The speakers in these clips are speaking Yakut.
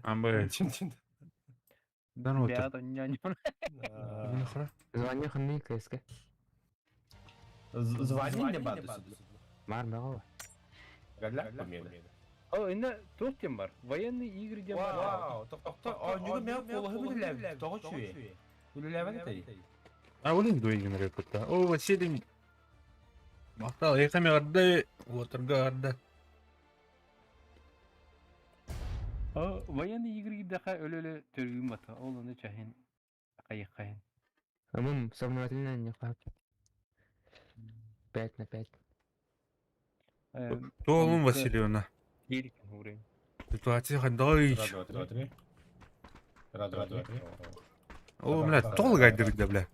Амбы. Дан вот. Звание ханны КСК. Звание не бады. Бар баҕа. О, инна туох диэн бар? Военные игры диэн бар. Вау, тохто, оонньууга мен куолаһы үлэлээбит, тоҕо үчүгэй. Үлэлээбэт этэй. А ол энэ дуйгын репетта. О, Василий. Махтал, эйхэ меҕырда, уотарга арда. О, военные игры кирдэхэ өлө-өлө төрүүм бата. Ол ону чаһын хайыххайын. Амым соревновательная не хватит. 5 на 5. Туолун Васильевна. Ситуация хайдой. Раз, два, три, три. Раз, два, три. О, бля, тол гайдырда, бля.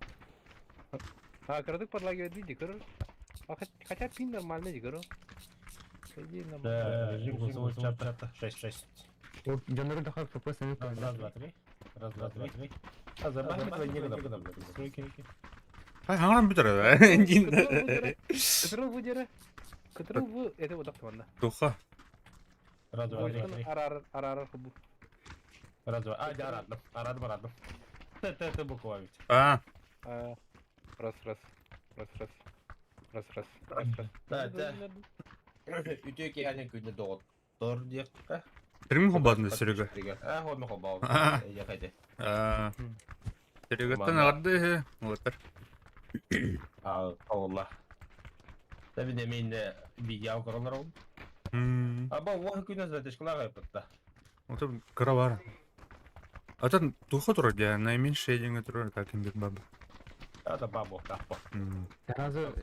А, кырдык подлагивает види, кырыр. А хотя пин нормальный, дигору. Да, режим голосового чата 6, 6. Дьоннору даха ФПС аны Раз, два, три. Раз, два, три, три. А забанить некогда, блядь. Настройки. Ай, хаңаран бүтэр. Кытырыл бу дere. Кытырыл бу это вот так Туха. Раз, два, три, три. Арар арар бу. Раз, два. А, да, арадым. Арадым, арадым. Т, Т, Т буква ведь. А. Раз, раз. Раз, раз. Раз, раз. Раз, раз. Да, да. Үтө киһини күнү доҕоттор диэххэ. Трим хобадны Серега. А, хобме хобал. Я А. Серегаттан арды, вот. А, алла. Та бин эмин видео көрөлөр ол. Аба уох күнө затышкалага ыппытта. Вот кыра бар. А там туха турар дия, наименьшее деньги турар, так им баба. Это бабу, таппа. Сразу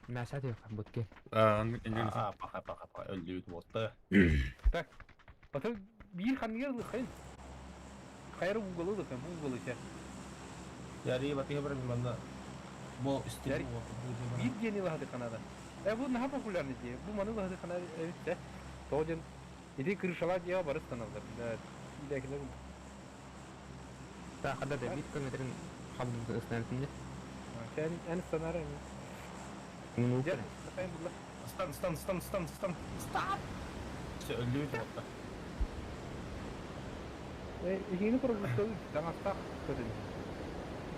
мясати будки. А, А, паха, паха, паха, өллүүт буотта. Так. Потом биир хангер лыхын. Хайр уголы лыхын, бу уголы те. Яри батыга бір манна бу истер Биир диэни лаһады канада. Э, бу наха популярный дии. Бу маны лаһады канада эбит Тоҕо диэн ити крышала диэҕэ бары станаллар. Да, илээкилэр Та хада да бит көмөтөрүн хабын ыстан Сен эн станара эми. Ну, Стан, стан, стан, стан, стан, стан. Все, өллүүт буотта. Э, ихини корбустан таҥастаах көтүн.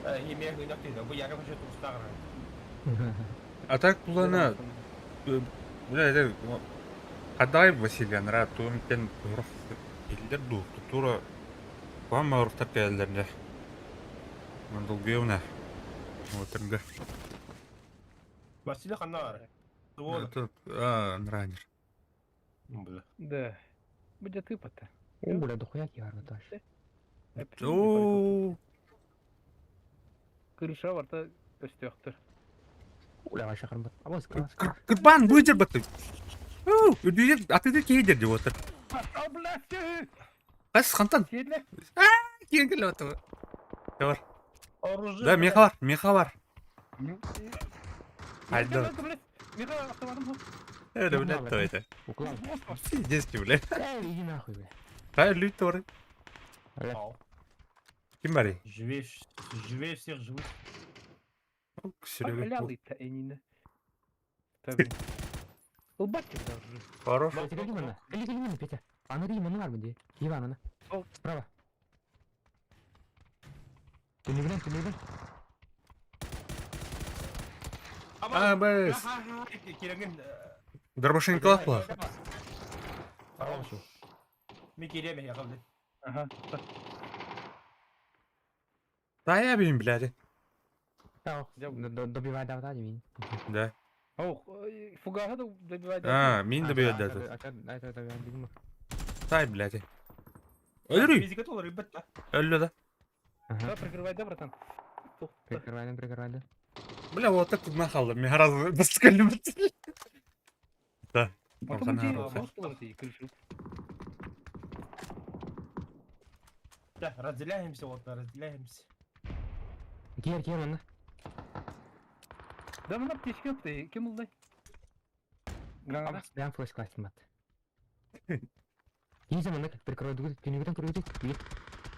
Э, имея гынак дейdi. Бу яга башы тустагыр. А так плана бля, это Хадай Василий Анра туумтен турах иллер ду тура куам маурухтар кэллэрне. Мандулгеуна. Отырга. Василий ханна бар. Тут а, ранер. Бля. Да. Будет ты-то. О, бля, дохуя киарна таш. О, Крыша барта өстөөхтөр. Бля, вообще харбат. Абас, класс. Кырбан быдыр баты. Үдүйер атыды кейдер деп отыр. А, блядь! Қас хантан. Сиэдлэ. Кейін келіп отыр. Бар. Оружие. Да, меха бар, меха бар. Айда. Миха автоматом бу. Это, блядь, то это. Уклон. Пиздец, бля. Эй, иди нахуй, бля. Ай, лют торы. Ким бар? Живее, живее всех живых. Серега. Лялый-то энина. Улбатки даже. Хорош. Петя, кали мана. Кали, кали мана, Петя. Ана кали мана бар бенде. Иван, ана. Справа. Ты не ты не А, бэс. Дробашин клапла. Ми киреме я калды. Ага. Да я бин, блядь. Добивай, да, да, мин. Да. О, фугага да добивай. А, мин добивай, да. Тай, блядь. Өлүрүй. Физика толор ребят. Өллө да. Да, прикрывай, да, братан. Прикрывай, прикрывай, да. Бля, вот так тут нахалды. Мен разы баскалым. Да. Да, разделяемся, вот, разделяемся. Кер, кер, ана. Да, мына аптечка yaptı. Ким булды? Граната. Прям флеш класть мат. Изи мана прикрой дугу, түнүгүтөн көрүдүк.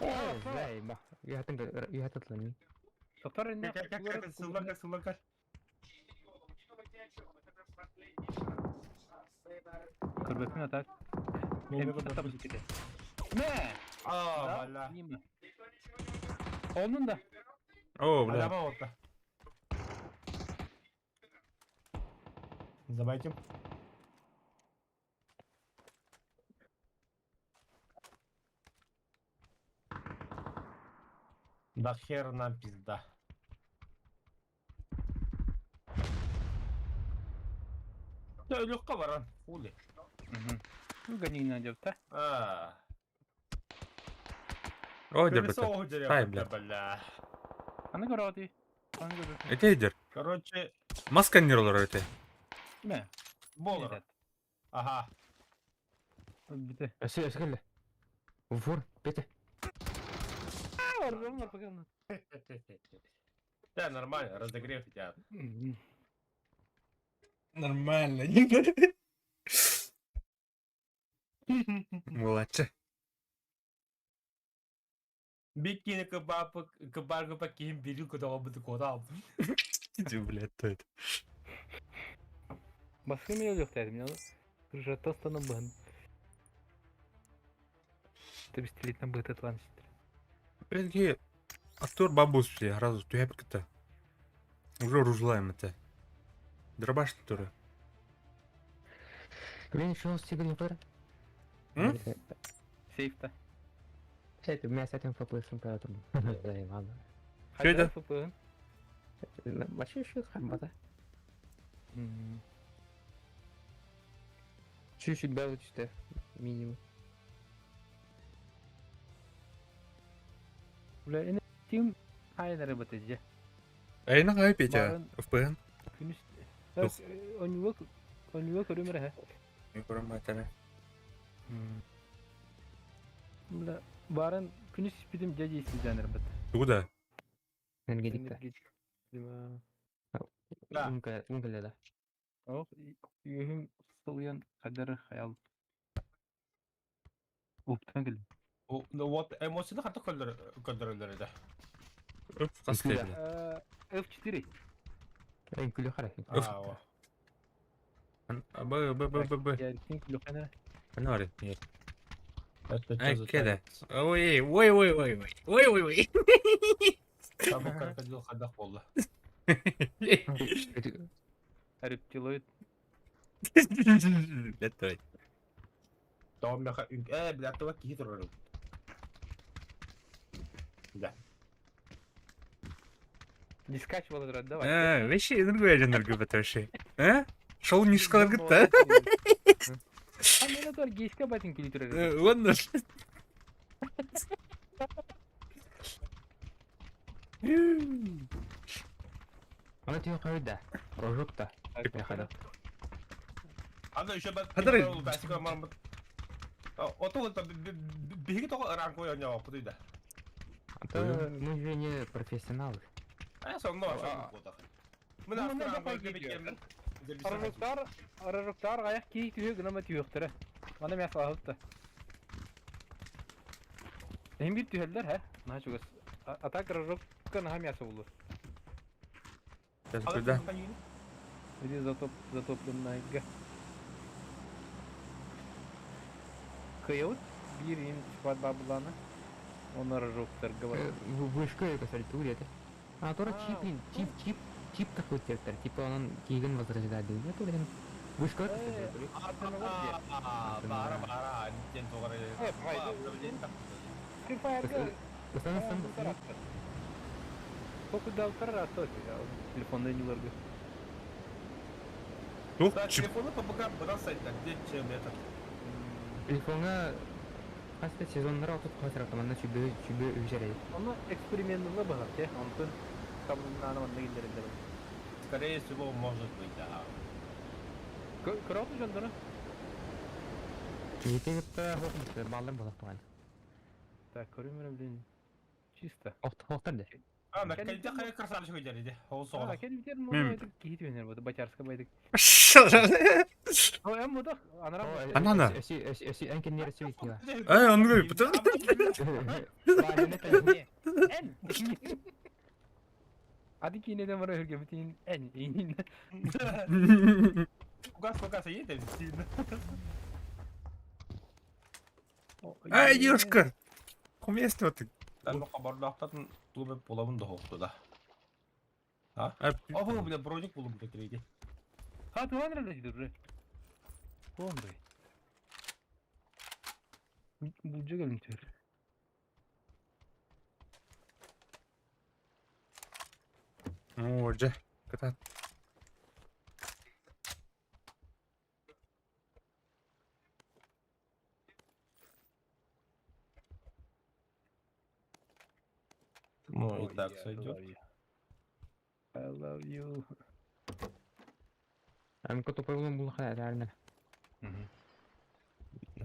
О, бля, ба. Я хатан Токтор инне. Сыллакар, сыллакар. Көрбөтүн атак. Мэ! А, Да, бля. мимо. Onun да. О, бля. Аляба отта. Забайтим. Да хер нам пизда. Да өлүөххэ баран, хули. Ганина дьопта. А. О, дербета. Колесо ударил, Ай, бля. бля. Аны көрөти. Аны көрөти. Эти идер. Короче, Маска не роллер эти. Мэ. болор. Ага. Бите. Өсө өсө келе. Вор, бете. Оржом пока. Да, нормально, разогрев тебя. Нормально. Молодцы. Бикини кебаб, кебаб ким бирю куда бы куда. Иди, блядь, то это. Баскы мен yok dedim ya. Крыжатостаны бын. Ты бестелитна быт атлантик. Блин, актер бабус все, сразу туяпка-то. Уже ружлаем это. Дробаш который. Блин, что с тебе не пора? М? Сейфта. Это у меня с этим ФПС императором. Ладно. Чё это? ФП. Вообще еще хамбата. Чуть-чуть белый чисто. Минимум. Бля, эне тим хайна рыба тезде. Эй, на хай, Петя. Барын- ФПН. Күнүс. Онюга онюга көрүмөр хэ. Не көрөм Бля, барын күнүс питим дяди истизен рыбат. Куда? Энергетикта. Да. Ункале, да. Ох, үйүм сылыян кадары хаял. Уптан кел. Ну вот, эмоцияны хатта көндөрөлөр да. Өп, Куда? қас F4. Энкүлө хара. Өф. Б, Б, Б, Б, Б. Я күлөкәнә. Анары. Нет. Это Ай, кеде. Ой, ой, ой, ой, ой. Ой, ой, ой. Табу крокодил хадах болду. Рептилоид. Блядь, давай. Тоом меха үн э бля това кихи турар. Да. Дискач болдырат, давай. А, вообще, другой один РГБ вообще. А? Шоу не шкала да? А мен тор гейска батин килитер. Ладно. Ана тебе кайда? Рожок-то. Мехада. Анда еще бат. Хадары. Ото биһиги тоҕо ранг ойоньоо путуйда. А то мы же не профессионалы. А сонно ошо. Мына Ну, мына жапай кийтиyor. Арыжыктар, арыжыктар аяк кий түйө гынама түйөктөрө. Мана мясо алыпты. Эм бир түйөлдөр, хэ? На чугас. Атак рожокка наха мясо болу. Сейчас куда? Иди затоп затопленная. Кыйыт бир ин склад бабыланы. Оны рожоктар говорит. Вышка я касали тур это. А тора чип, чип, чип, чип такой тертер. Типа он киген возрождает. Я тоже вышка Э, Бара бара ден тоҕор. Free Fire'га Покудалтар телефонда нелерге. Тух, чип. Телефону ПБК быдан сайта, где чем этот. Телефонга хаста сезоннар отут хасыр атаманна чүбө чүбө үжәрәй. Оны экспериментла багат, э? Онтон кабылнаны онда килдерилер. Скорее всего, может быть, да. Көрөтү жондору. Жетегипте хокмут баллар болот туган. Так, көрүмөрүм блин. Чисто. Охт хохтар да. А, меккелде кая красавчик өйдер Ол А, соғады. келбитер Мм. мону кихит өнер бу, бачарска байдык. О, эм бу анара. Анана. Өсү өсү өсү энкен нерсе бит. Эй, он говорит, потому Эн. Ади кинеден бара өргө битин эн. Угас угас едет. Ай, девушка! Куместно ты. Мен хабарлаахтан тугу булабын да хоохту да. А? О, бля, броник булум да кириди. Ха, ты вон реле дуры. Вон бай. Булжа келин түр. О, дьэ, кытаат. Ну, и так сойдет. I love you. МК тупой улун булха реально.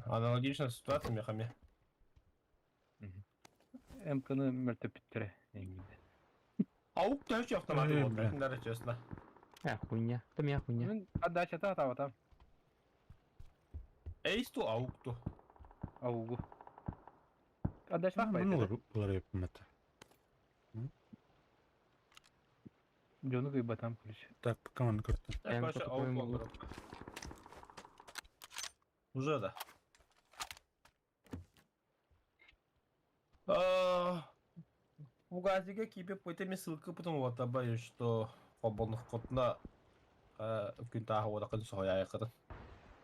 Аналогичная ситуация мехами. МКны мөлтөпүттэрэ. Аук төһө автоматы Эй, вот, бля. даже честно. Э, хуйня. Это меня хуйня. Мен отдача та там. Эйс ту аук ту. Аугу. Отдача Ну, та булар еппимет. Дьону кыйбатам короче. Так, пока он көртүн. Так, Эм, короче, тупой аук был. олдырып. Уже да. А, Бугатига кипе пойте ссылка потом вот боюсь, что свободных котна күн тааһы уодакын соһуйаайыкытын.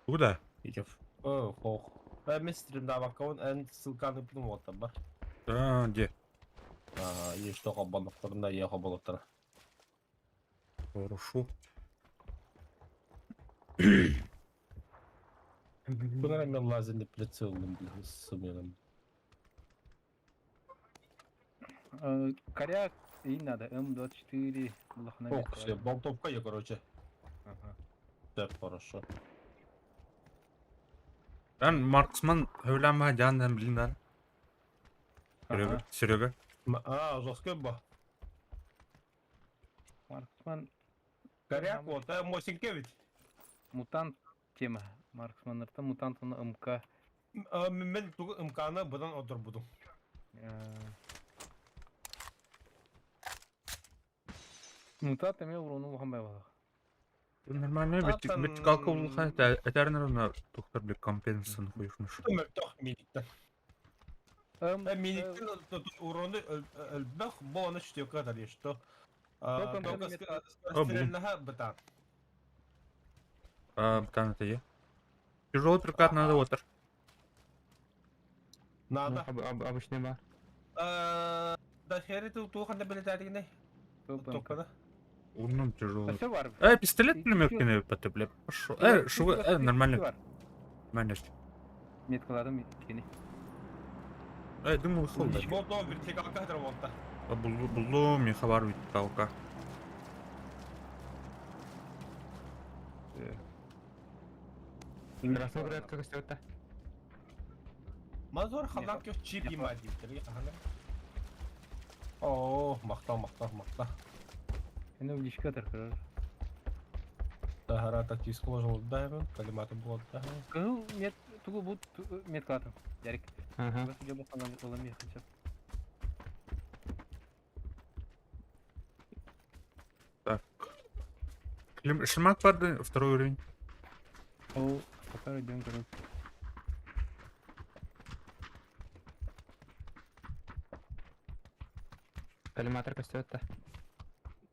Куда? Итев. О, хох. Мен стримда баккабын эн ссылканы потом вот бар. А, где? А, и что хоббонохторунда е хобболоттара. Хорошо. Кунара мен лазерный прицелом, блин, с сымыном. Коряк и надо М24 улахана. Ох, все, болтовка я, короче. Ага. Да, хорошо. Эн марксман хөүләмә жан билин Серега, Серега. А, жестко ба. Марксман Коряк вот, а Мосинкевич. мутант тема. Марксманнарта мутант оны МК. Мен тугу МКны бұдан отыр будум. Мутант эме уруну улахан байбалах. Нормально, бит Аттан- бит калка улхан этәрнер на доктор бит компенсацияны хуйшмыш. Мөлтөх миниктен. Миниктен уроны өлбөх боны штека дар что. Только Только мет- стрельнаха бытан. А, бутан это я. Тяжелый прокат надо отыр. Надо. Обычный бар. Да хери ту туханда билетәргене. Токкана. Умном тяжелый. Все бар. Пистолет пулеметкины потепле. Пошел. Шо, нормально. Нормально. Меткаладым кени. Думал, холодно. Болто вертикалка хатыр болта. Булду, булду, мне хабар вертикалка. Красный брат как это? Мазор халак yok чип има диптер. О, махта, махта, махта. Эне уличка тыркырар. Тахара тактический ложил даймон, коллиматор был даймон. Кызыл мет тугу бут меткаладым. Ярик. Ага. Так. Шлемак барды, второй уровень. О, пока идем, короче. Коллиматор костер-то.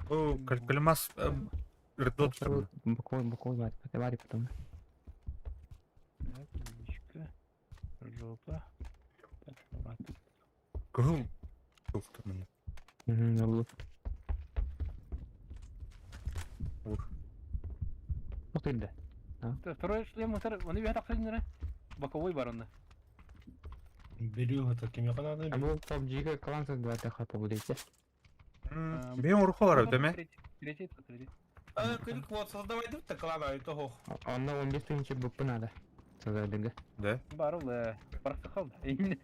О, калимас редот. Боковой, боковой, варь, варь потом. Так, уличка. Жопа. Так, ладно. Кызыл. Ух ты, блин. Угу, забыл. Ух. Ух ты, да. Второй шлем, он и так Боковой барон. Берю это кеме канады. А был PUBG клан создавать хапа будете. Мен уруху бар, деме? Третий, третий. А, клик вот создавай деп клан ай того. Онно 15 тысяч бп надо. Создать ДГ. Да. Бар ол, барсы қалды.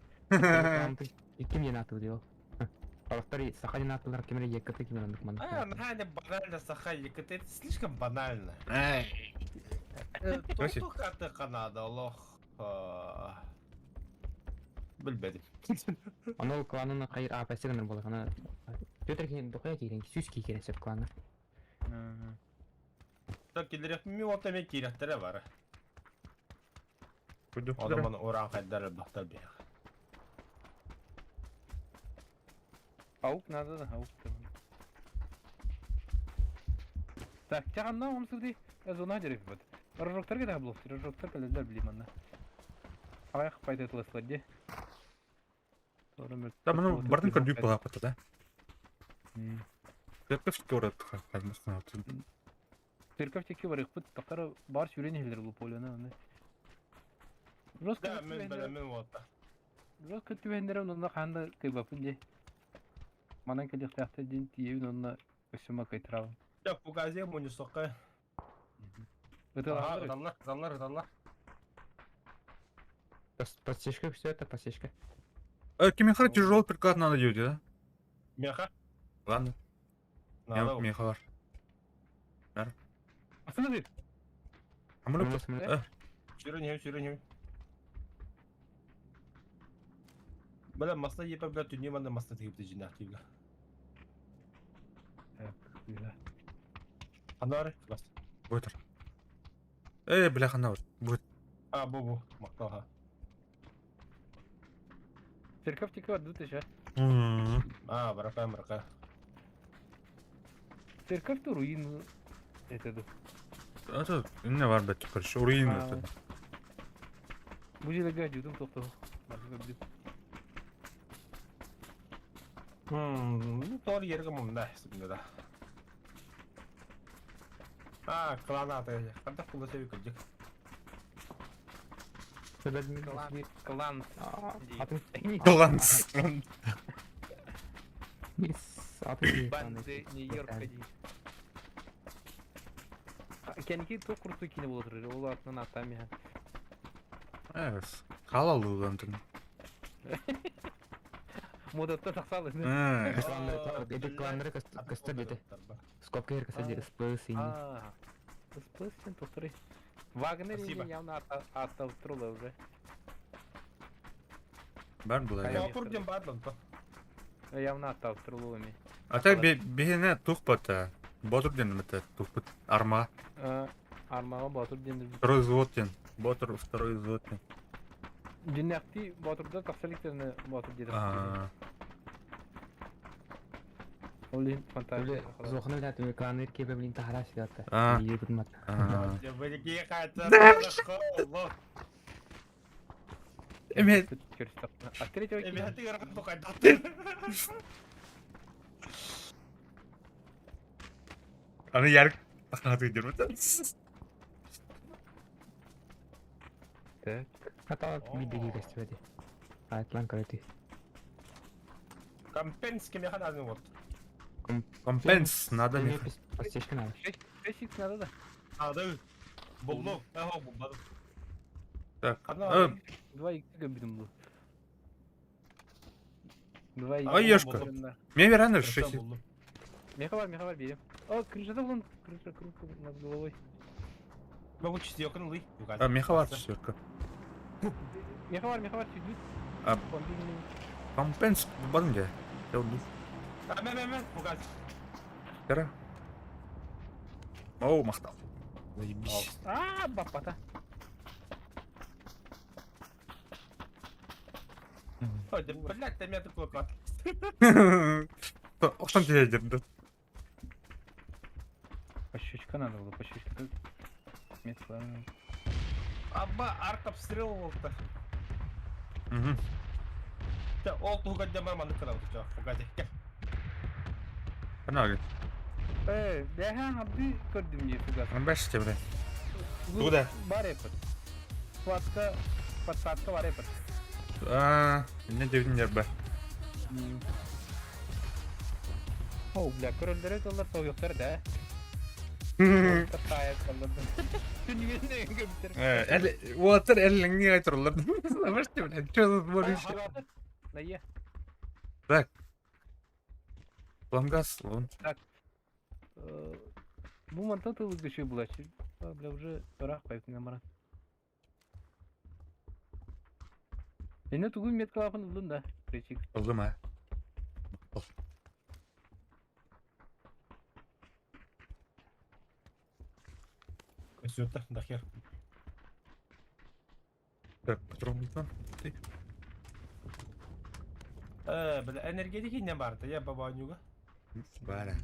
Ким не надо делал? А второй, Сахалин атылар кемере ЕКТ кемере андык А, не банально Сахалин, это слишком банально. Эй. Тух аты канада, Аллах. Билбедим. Онол кланына кайыр а пәсегенер була ана. Петр кин дохая кирен, сүз кирен сеп кланы. Так келерек ми ота мен керектере бар. Ону урааҥхайдар элбэхтэр биһиэхэ. Аук надо да, аук. Так, тяганна он сюда зона дерев вот. Рожоктар кeda блок, рожоктар кэлэллэр билим манна. Аҕайах пайда тылыслар ди. Да, маны бардын көрдүүп буолааппыт да. Церковь город Церковь теки барыхпыт, тахтара бар сүүрэн иһэллэр бу поляны аны. Да, мен бэлэмин уолта. Жестко түбэһиннэрэ онно хаан да кыйбаппын дии. Манан кэлиэхтээхтэр диэн тиийэбин уонна өссө макайтарабын. Да, Фугазия мунньусокка. Ыталлар. Ыталлар, ыталлар, ыталлар. Подсечка, все это подсечка. Кимиэхэ тяжелый приклад надо делать, да? Меха. Ладно. Надо. Меха бар. Останови. Самолет. Сүрүн сүрүн. Бля, масла епа, бля, түнне манда масла тегіп жинақ дейбі. Так, Анары, класс. Будет. Эй, бля, хана будет. А, бу-бу, мақталға. Церковь теки бар, тут еще. А, барака, барака. Церковь то руин. Это да. Это не бар бәт, короче, руин это. Бу жерге жудум тоқтоо. Ну, тор ерге мында, да. А, клана аты. Қанда құлы себі күрдік. Клан. Кланс. Банды Нью-Йорка дии. Кэнники туох курдук киинэ буола турар, ол аатынан ааттаан миэхэ. Эс, халалудан тын. Модаттан тахсаалын. Кланнары көстөр деді. Скобка ер көстөр СПС ини. СПС сен тохторы. Вагнер Спасибо. явно атталып турула уже. Бар була. Отур дем бадлан то. Явно атталып турула эми. А так бихине тухпат. Ботур ден это тухпат арма. Армага Батыр ден. Второй взвод ден. Ботур второй взвод ден. Диннәкти Батырда тахсаликтерне Батыр диде. Ол фантазия. Зохны билет, кланнар кебе блин тахараш дата. А. Биир бутмат. Эме А третьего Эме Аны ярык тахнаты дер. Так. Ата бидеги көстөр Атлан карати. Компенс кемеха надо вот. Компенс надо Мне мне. подсечка надо. 6 надо да. Надо. Булду. Ага, булмады. Так. Ана. 2 икс бидим бу. 2 икс. Ай, ешка. Мне верно 6. Меха бар, меха бар, берем. О, крыша да вон, крыша, крыша над головой. Могу четверка лый. А, меха бар четверка. Меха бар, чуть-чуть. А. Компенс бадым де. Я уду. А, ме, ме, ме, фугас. Кара. Оу, махтал. Заебись. А, бапата. Ой, да, блядь, ты меня такой клад. Охтан тебе дерді. Пощечка надо было, пощечка. Метка. Аба, арт обстрел болду. Угу. Да, ол туга демар маны кына вот фугазе. Ана. Э, бэха абды көрдүм не фугас. Баш тебе. Туда. Бар эпот. Схватка, подсадка бар эпот. А, не девдин дербе. О, бля, көрөлдөрө доллар тоюктар да. Уолаттар эллиңни айтырлар. Баш тебе, блядь, что тут можешь? Найе. Так. Ламгас, вон. Так. Бу мантан тылык дөшө була. Бля, уже ыраах байып мара. Эне тугу меткалапын ылдым да. Пречик. Ылдым, а. Көсөттө, дахер. Так, патрон Ты. Бля, энергетик не барда, я бабанюга. Бара.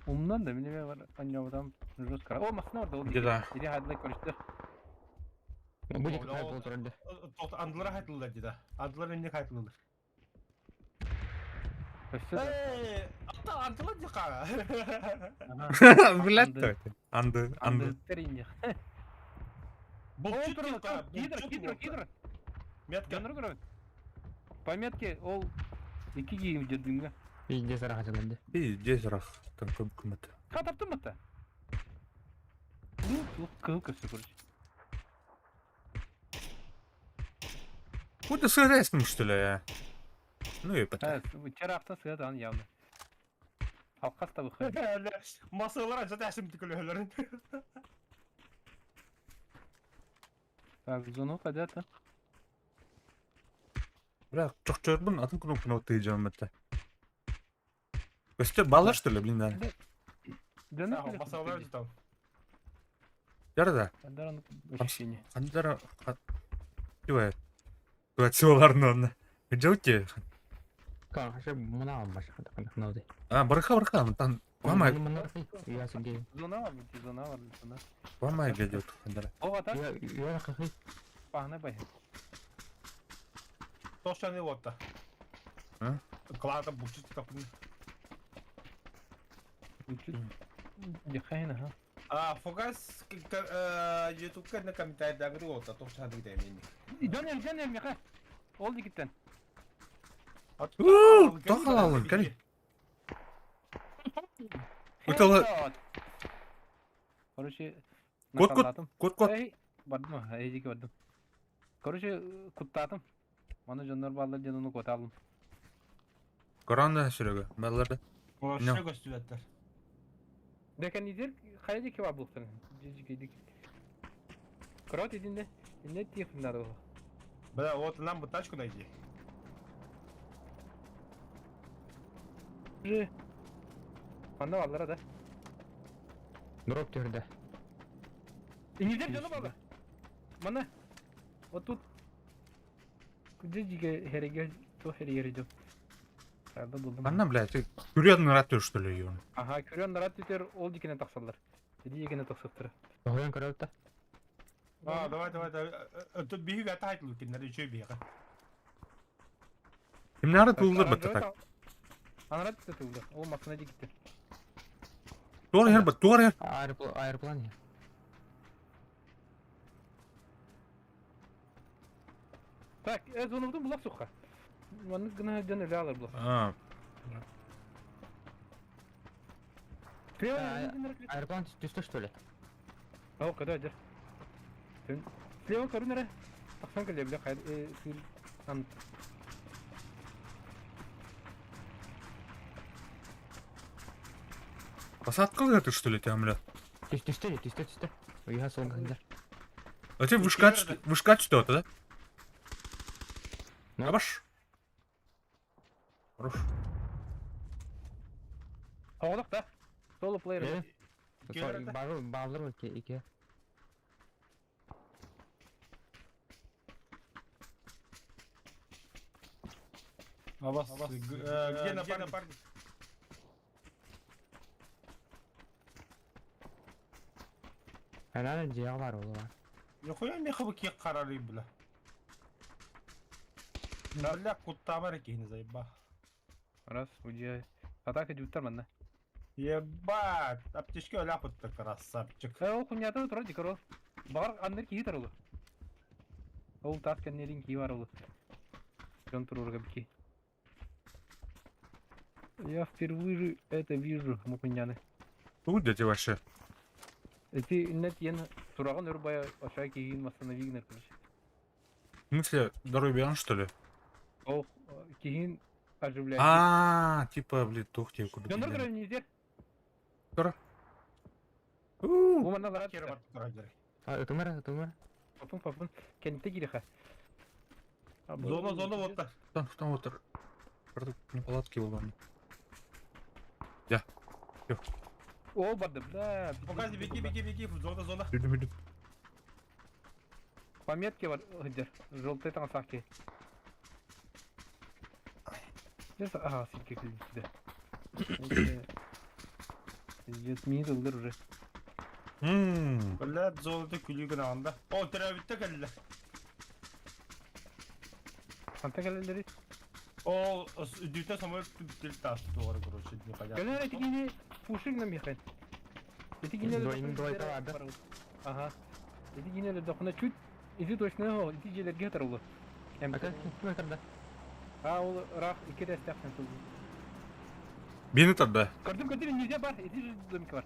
Умнан да, мине бар аннябытам жестко. О, масына бар да ол. Где-то. Иди хадлай көрүстөр. Будет какая полторы. Андылар хайтылдар деді. Андылар эмне хайтылдар. Өссө да. Эй, ата андылар дика. Блядь, то это. Анды, анды. Анды инде. Бұл Ол туралы гидра, гидра, гидра. Метка. Жанры көрөбүт. По метке ол iki кийим дедимге. Пиздец рахатыланды. И здесь рах. Там көмөт. Ха таптым мата. Ну, кыл көсө короче. Куда сыресным, что ли, я? Ну и потом. Чарахта сыадан явно. Алкас та выходит. Масалар ажат әсім түкілі Так, в зону ходят. Бля, чохчорбун атын кнопканы отыйжам это. Өстө балар, что ли, блин, да? Да Масалар там. Ярда. Андар ощущение. Андара. Тивай. Туатсыларын онна. Жауте. Хорошо, мына башка такой А, барха, барха, там. Мама, Я себе. Зона var, зона var, зона. мама идет. Андара. О, а так, Я я хахы. пахне бай. Тошаны отта. А? Клата бучит тапын. Дихайна, ха. А, фокас YouTube на комментарий дагы отта, тошаны демени. Дönер, дönер, меха. Ол дикиттен. Уу, тохалалын, кәли. Утала- Короче, Кот, кот. накалдатым. Кот, кот. Эй, бардым, эй, дики бардым. Короче, куттатым. Маны жоннор балдар ден оны коталым. Коранда сүрөгө. Балларды. Вообще көстүбәттер. Декен идер, кая дики бар булсын. Жижики дики. Корот идинде, инне тихо надо было. Бля, вот нам бы тачку найди. Же. Анда баллар да. Дроп түрдө. Инидер жону балдар. Мана. Вот тут. Жижики хереге, то хереге жок. Правда булдум. Анна, блядь, ты күрен рат что ли, ее? Ага, көрөн нарат түтер ол дикене таксалар. Иди егене таксыптыр. Оғын көрөптө. А, давай, давай, давай. Тут биһиг ата хайтылы киннер үчөй биһига. Кимнары тулдыр бітті так. Анарат түтер Ол масына дикитти. Туар хер бат, туар хер. Аэроплан. Так, зонубдун булак суха. Маны гына жөн эле алар булак. А, Аэроплан түстө что ли? О, када жер. Слева көрүнөрө. Таксан келе биле кай сыр ан. посадка это что ли, там, бля? Түстө, түстө, түстө. Уя солганда. А ты вышка, вышка что это, да? Ну. Абаш. Хорош. Оголок да. Соло плеер. Багыр багыр ике. Абас, где напарник? Анан жега бар ол бар. Нихуя меха бы кек карары, бля. Бля, куттамар екені заеба. Раз, уйди. Атака жуттар манда. Ебать, аптечка өлі апытты, красавчик. Ол кунята турар дикор ол. Багар аннер кии тар олу. Ол тас кеннерин кии бар олу. Жон турурга бики. Я впервые это вижу, мукуняны. Тут где вообще? Эти нет ен тураган өрбая аша кийин масына вигнер короче. В смысле, дорогой что ли? Ол кийин оживляет. А, типа, блин, тух тебе куда. Жонор көрө низер. У, Бу мана ларат. Кері барып тұра жер. А, тумара, тумара. Папын папын кенте киреха. Зона, зона вот так. Там, там вот, неполадки было. Ол барды, бля. Показывай, беги, беги, беги, зона, зона. Иду, иду. Пометки бар сылдьар. Желтый таҥастаах киһи. Дьэ, аһаа, сиргэ кэлбитэ. Пиздец, миин ыллар уже. Блядь, золото күлүү гынаҕын да. О, төрөөбүттэ кэллэ. Ханта кэлэллэри? Ол үдүүтэ самолет түбүттүл таас туора, короче, непонятно. Кэлэр эти кини пушик на механь. Эти кини Двойка баар да? Ага. Эти кини өлөрдөххүнэ чуть ити точно ити дьиэлэргэ тарылы. А ким тарда? А ол ыраах икки тэстэхтэн сылдьар. Бини тарда. Көрдүм көрдүм нельзя бар, ити же домик бар.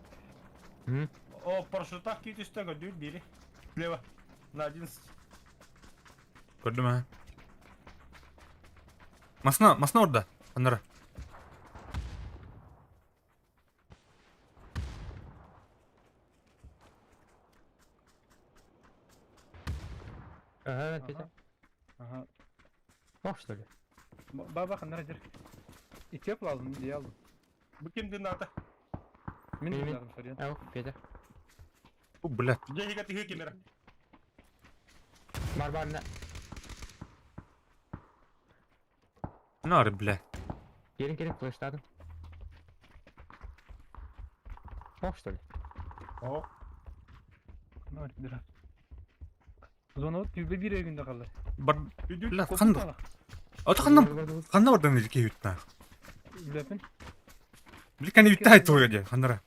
О, парашютах кии түстэ көрдүүр бири. Слева. На 11. Көрдүм ha. Масна, масна орда. Аннара. Ага, Петя. Ага. Ох, что ли? Баба ханнара жер. И тепло алдым, не алдым. Бу ким дынаата? Мин Мин- дынадым, сорян. Ау, Петя. Бу, блядь. Дьэ, тыһы кемера. Бар бар на. Нары, блядь. Келин келин флештадым. Ох, что ли? О, Нары, дыра. Зона түбе бир күндө калды. Бар, үдүү. блядь, ханна. Ата ханна, ханна бардан илки үттна. Үлөпүн. Били кани үтта айтуга де, ханнара.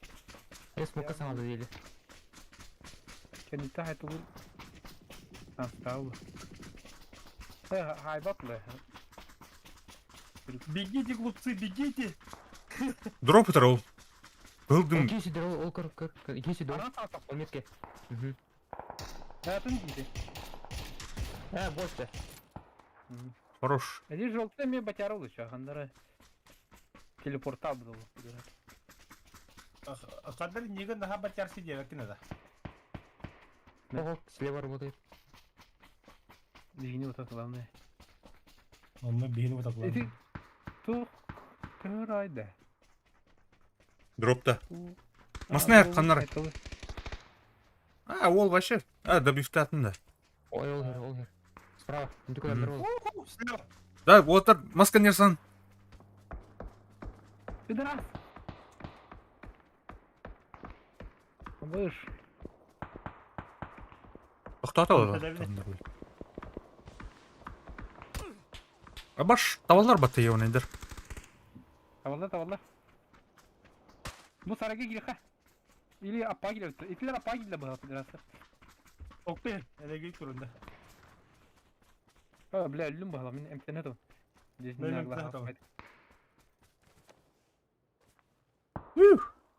Я смока сама задели. Кенитте айтылыр. Астау. Хайбатлы. Бегите, глупцы, бегите! Дроп утар Кылдым. Иди сюда, ол көр көр. Иди сюда. Ол метке. Угу. Атын дейді. Э, больше. Хорош. Эди желтый мен батярыл еще, хандара. Телепорта был. Кадр неге наха батяр сидел, кинада. Ого, слева работает. Бигини вот это главное. Онно бигини вот Эти тух көрайда. Дропта. Масна ханнара. А, ол вообще. А, добивтатын да. Ой, ол хер, ол хер. Справа. Ну ты куда дорогу? Слева. Да, вот маска нерсан. Пидорас! Выш. Тоқтата алады. Абаш, тавалар баты еуін Тавалла, тавалла. Бу сарайга кириха. Или аппа кирип. Итилер аппа кирип бу пидорасы. Окты, элеги турунда. А, бля, үлүм бу мин эмтене ту. Здесь не Мен нагло. эмтене табам.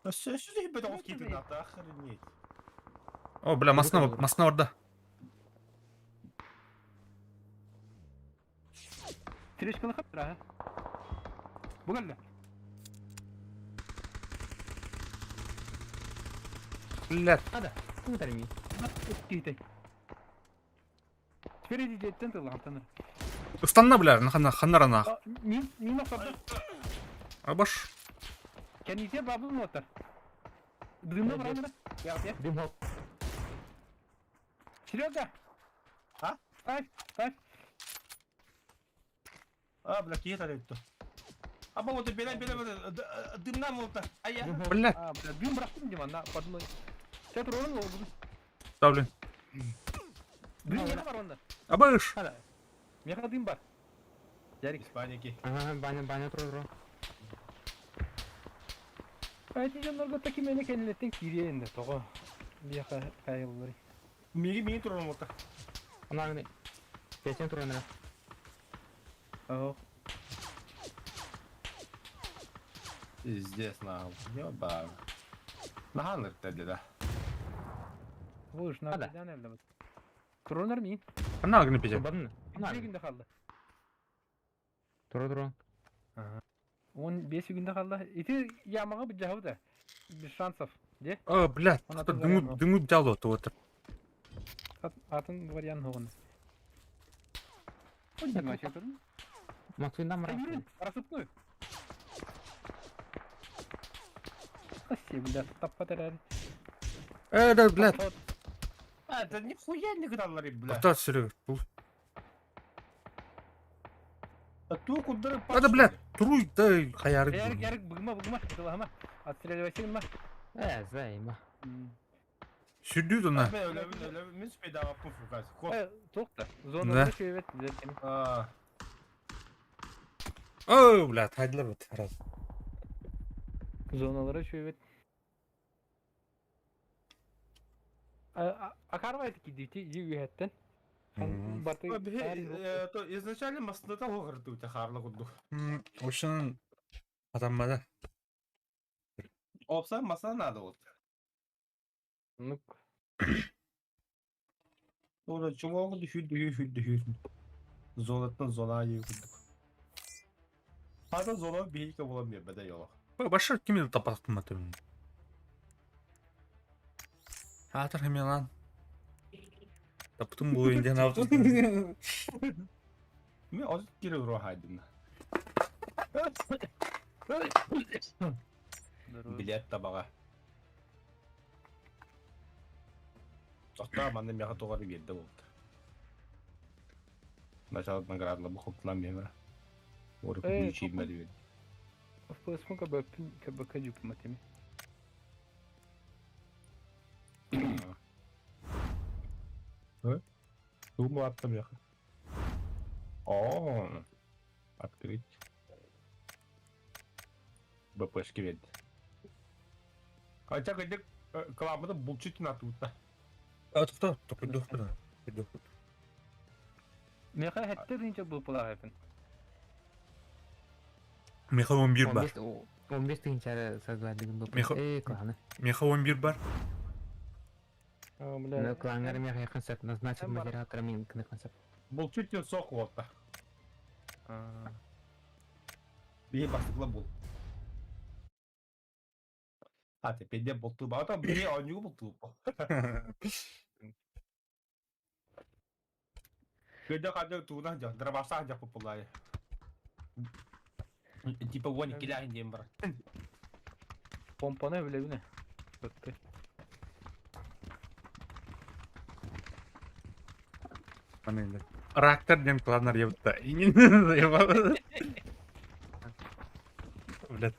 Что за бедовский ты надо, охренеть. О, бля, масна, масна орда. Трешканы хаптыр, ага. Бу кэллэ. Блядь. Ада, ким тарми? Китэй. Теперь иди деттен тыл антаныр. Ыстанна, бля, ханна, ханнарана. Мин мин окорду. Абаш. Кәнисе бабын отыр. Дымны барамын. Я, я. Дым хоп. Серега! А? Ставь, ставь. А, бля, кие тарыпты. А бу вот беле беле дымна молта. А я. Блядь. А, бля, дым бырахтым деймін, на, подумай. Сен турын ол бүгін. Ставлю. Дым не бар онда. Абаш. Ада. Меха дым бар. Ярик. Без паники. Ага, баня, баня тур тур. Айти жоннорго таки мени кенилеттен кире енді тоҕо. Бияха кайыллары. Миги миги турун молта. Ана, Петя тур ана. Ого. Пиздец, нахуй. Ёба. Наханыр да. Бұл на Ада. дан әлді. Турунар мин. Ханна агны петя. Бадын. Ана. 2 күндө қалды. Тур тур. 15 күндө қалды. Ити ямаға бу жабы да. Без шансов. Де? О, блядь. Она Дымы, дымы дяло то вот. Атын вариант оғын. Ой, не турун. Максим нам Юрин, рассыпную. Спасибо, бля, таппа теряли. Э, да, блядь. Да нихуя не гыналлар, бля. Тоқтат, Серега. Бұл. Ту кудары А да, блядь, туруй, да, хаяры. Ярик, Ярик, быгма, быгма, тылаһама. Отстреливайся, ма. Э, займа. Сүрдүү дона. Мен өлөбүн, өлөбүн, мен спейдаваппын фукас. Кот. Э, тоқта. Да. Зонада шөйбет, зеркені. А, О, блядь, хайдылар бит. Раз. Зоналара шөйбет. Акарвайт кидити, югеттен. Баты. То изначально масныта хоғырды өте харлы курдук. Ошонун атаммада. Опса масна надо вот. Ну, Ора чумоғы дүхүр дүхүр хүр дүхүр. Зонаттан зона курдук. Хата зона бейке бола беде yolak. Баша кимди тапаттым атым. Атыр хемелан. Таптым бу инден авто. Мен аз кире ура хайдым. Билет табаға. Тоқта, манда меха тоғары берді болды. Начало наградла бу хоптулан бемер. Оры Э, күбүй чиймedi берді. FPS кб кбк жупматеми. Думал аттым яха. О, открыть. БПшки берді. Хотя где кламыды булчит на тут. А тоқта, тоқта, тоқта. Меха хәтте динче бу пулаһапын. Меха 11 бар. 15 тыгынчары создать деген был. Меха- Э, кланы. Меха 11 бар. А, Ну, бля. кланнар меха концепт назначить Там бар. модератора мин концепт. Булчит сок вот. А, Бие бастыкла бул. А теперь де булту ба, там бие оню булту. Көдө кадыр туна жа, дробаса жа популай. Типа вон киляхин дем бар. Помпаны биле гүнэ. Өттө. Рактар ден кланнар ебытта. Инин заебал. Блядь.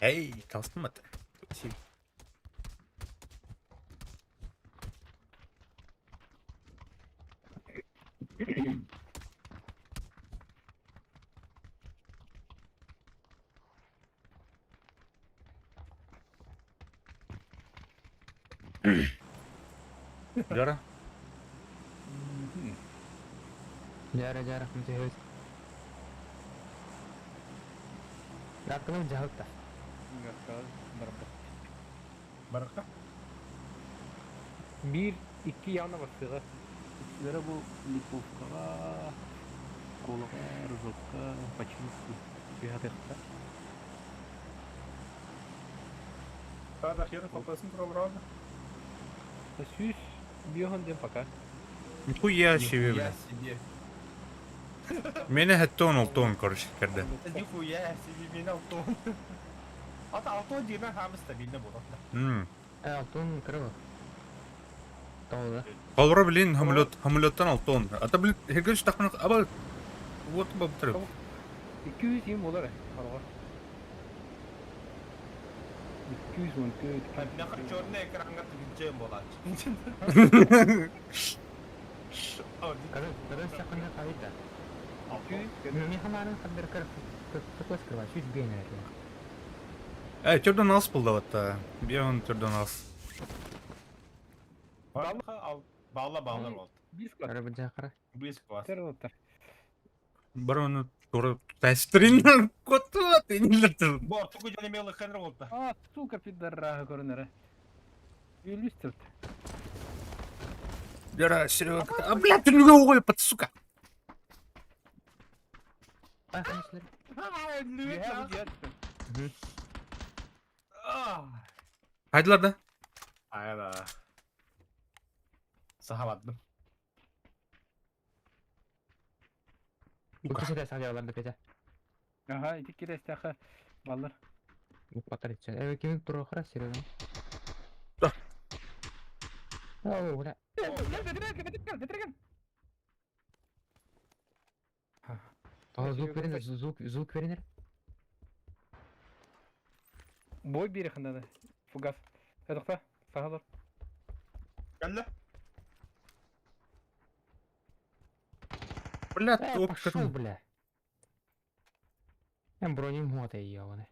Эй, толстым это. Жара. Жара, жара, мтехөз. Ракылым жабыпта. Баракка. Бир, икки явна басыга. Иккилere бу Липовкага, Колага, Рыжовка, Починский. Бихатыхта. Та хер попасын программа. Сүүс биохон ден пока. Нихуя себе, Нихуя блядь. себе. Мени хәтта он олтон, короче, керде. Нихуя себе мен алтон. Ата алтон деймен хамы стабильно болады. Э, алтын кырыл. Толы. Холбора, блин, самолет, самолеттан алтон. Ата, блин, хергеш тақмын, аба, вот бабтырып. 220 болар. Арага. 214. Меха черный экранга тігіншем болады. Кырыл, кырыл сақында қайда. 200. Мехамарын хабер кыр кыркы скрыва, чуть бейнер. Э, төрдөн алыс болды атта. Бион төрдөн алыс. Бағла бағла болды. Бис класс. Кыры жакыра. Бес класс. Тер. Бар оны тура тәстрин коту инлер. Бор, тугу жане мелы хенр болды. А, сука пидорага көрүнөр. Үйлүстүрт. Жара, Серега, а, блядь, ты не угол, под сука. А, конечно. Хайдылар да? Айда. Сахабаттым. Сука. Икки ситэ саҕалар Петя. Ага, ити кирэстэхэ баллар. Укпатар иччэ. Э, ким турохра серьезно? Да. О, бля. Кел, бетирген, бетирген, бетирген. Ага, звук веренер, звук, звук веренер. Бой бири хандады. Фугас. Эдокта, сахалар. Кэллэ. Бля, Э, топ пошел, бля. Я броню мота ебаный.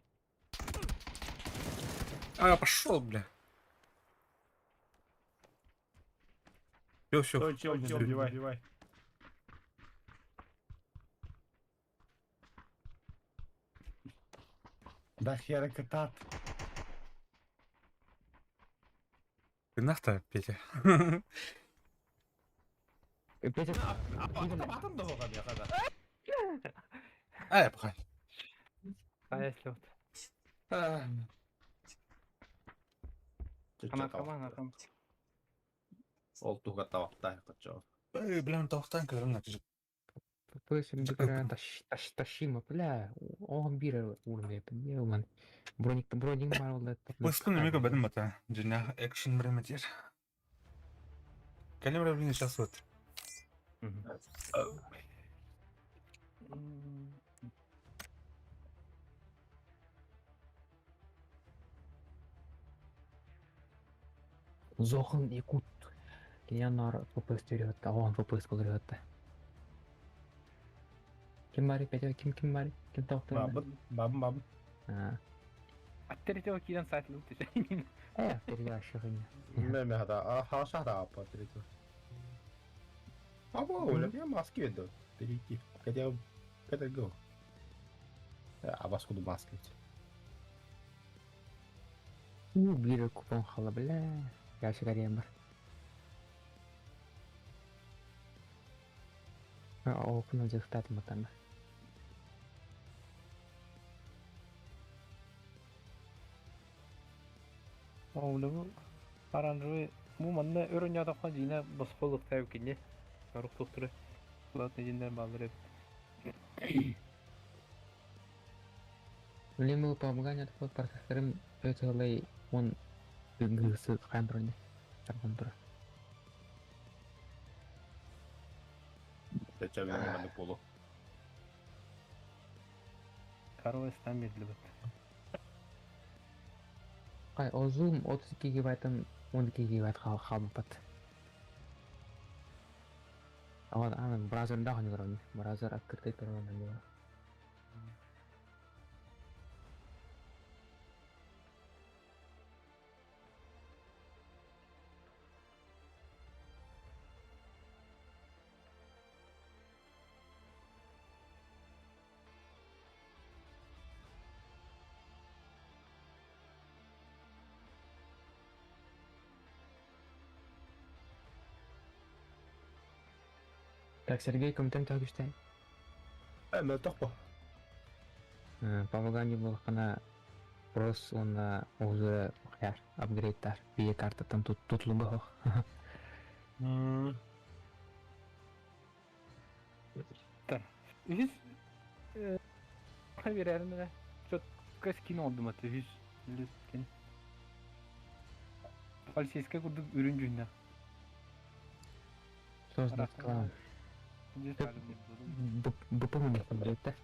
А, пошел, бля. Все, все. Стой, чел, чел, убивай, убивай. Да хера катат. Ты нахта, Петя. Петя, Атом да хоға бияқада. Ай, пахай. А если вот. Ана кама, ана кама. Ол туға табақта қача. Эй, бля, он толстан, когда на Тащима, бля, он бир уровня, не уман. Броник, броник марвел. Пускай на мега беден бата. Джина, экшен время тир. Калимра, блин, сейчас вот. Зохан Якут. Кинянар ФПС төрөттө, оон ФПС көрөттө. Ким бар, Петя, ким ким бар? Ким токтор? Бабын, бабын, бабын. Аттерите кирен сайт лут. Э, перега шыгын. Меме хата, а хаша хата апа третий. Аба, оля, я маски веду. Перейти. Хотя, это го. А вас куда маски? У, бир купон хала, бля. Я шыгарем бар. Окна зихтат матан. Оğlu bu оранжевый бу манна өрөн ятакка жина босқолук тәп кине. Арук доктуры. Платный жиндер балдыр. Блин, помогание такой процессорым өтөлей он гысы кайын Тарган тура. Зачем я не полу? Король стан берилбет. Кай озум 32 гигабайттан 12 гигабайт халбат. Ага, аны браузерда ханы көрөм. Браузер открытый көрөм. Так, Сергей, кімтен төгүштэй? Э, мен тоқпа. Помогание болохана прос онна озура хаяр апгрейдтар. Бие картаттан тут тутлуга хох. Үһүс берәрне чётко скин олдум аты үһүс кен. Полицейская курдук үрүн жүннә. Создать клан. БП да?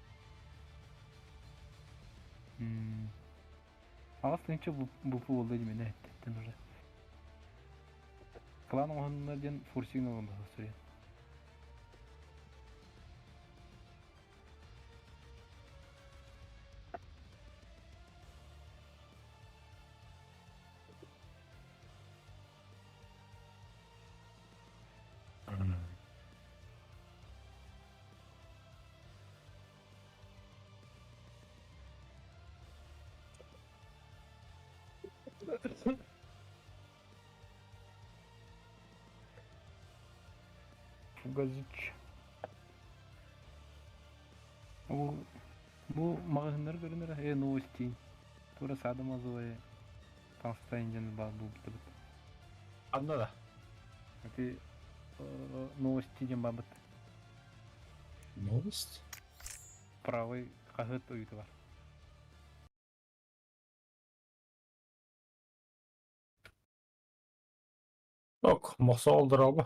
Ағас тынчы бупу болды демен әттен уже. Клан оғанына ден форсинг алынды сүрен. Фугазыч. Бу бу магазиннар көрүнөр э новости. Тура садымазовая. Толстая ден бар бу бит. Анда да. Ати новости ден бар бит. Новость? Правый хаһыат ойуута бар. Ок, мохсоҕол дорообо.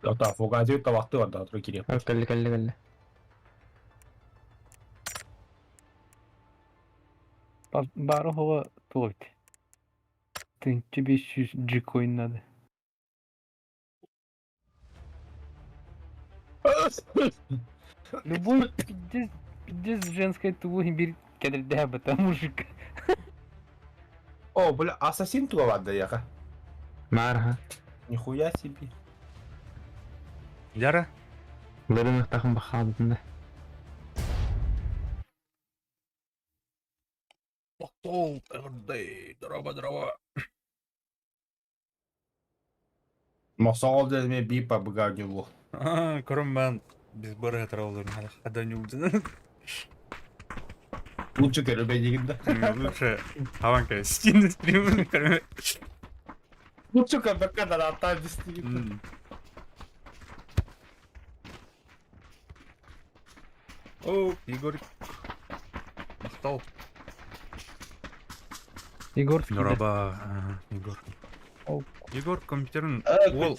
Ата фугазию табахты барда туру кириэп. Кэллэ кэллэ кэллэ. Бары оҕо туох эбит? 1500 G-coin надо. Любой пиздец, пиздец женской тугу бир кэдэрдээх бата мужик. О, бля, ассасин туга барда яха. Маарха. Нихуя себе. Яра? Лырын бахаадын да. Тохтол, ырдай, дороба, дороба. Мохсоҕол диэн эмиэ биир пабыга ньулу. Көрөн баан biz бары хатыралларын хада ньулдун. Лучше көрүбэ дигин да. Лучше хаван кэ стин стрим көрүбэ. Лучше көрбөккө да аттаа бистигин. О, Егор. Махтал. Егор Дороба, Егор. Егор компьютерин ол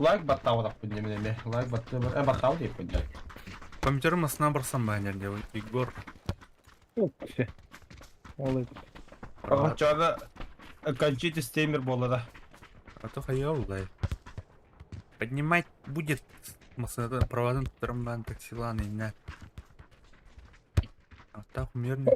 Лайк баттаабатахпын дьэ мин эмиэ. Лайк баттыы э баттаабыт диэппин дьэ. Компьютерым астына барсан баанер деп Егор. Все. Ол Оччоҕо кончить стеймер буолла да. А то хайал дай. Поднимать будет масада проводын трамбан таксилан и А так мирно.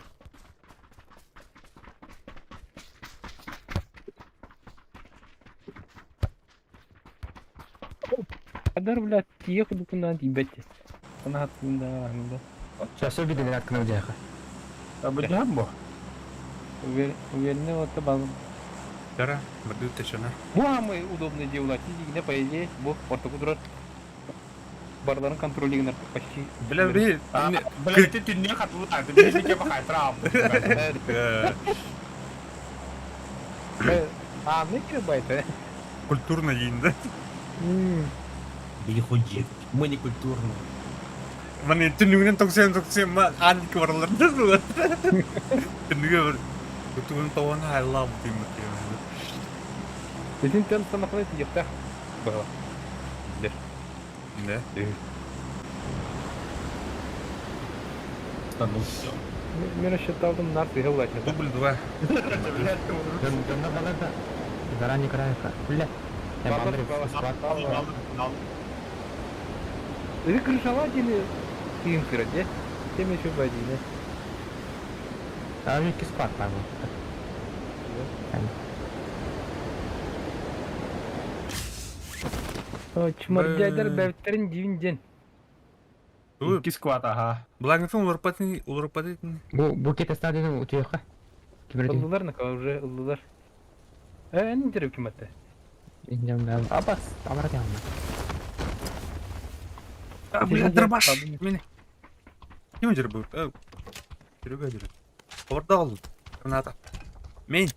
Адар, блядь, тиех дукуна дибете. Она да, да. Сейчас обидели открыл дяха. А бу бу. Уверенно, вот это Яра, барды течена. Бу самый удобный дело. Тизи, по идее, бу ортоку турар. Барларын контролигнер почти. Бля, би. Бля, ты түнне хатылар, ты бизге бахайтра. А, мы байты. Культурно дейін да. Били хуй Мы не культурные. Мане түнүгүнэн токсен токсен ма ан кварлар да була. Түнүгө бир Түнүгүн тоғын хайлам дейм Біздің тен самохват ехтах было. Да. Да ну все. Мен рассчитал там нарты гылать. Дубль два. Заранее крайка. Бля. Я бандрик склад. Или крышевать или кимпер, де? Тем еще боди, А у них склад там. да? Чмордядер бәвтерин дивин ден. Икки склад, ага. Благофин уларпатын уларпатын. Бу бу кете стадиону утуйха. Кимер Ылдылар нака уже ылдылар. Э, не тереп ким атты. Абас, амара ямна. А, бля, дробаш. Мени. Ким жер бу? Жүрөгө жүрө. Орда алды. Граната. Мен.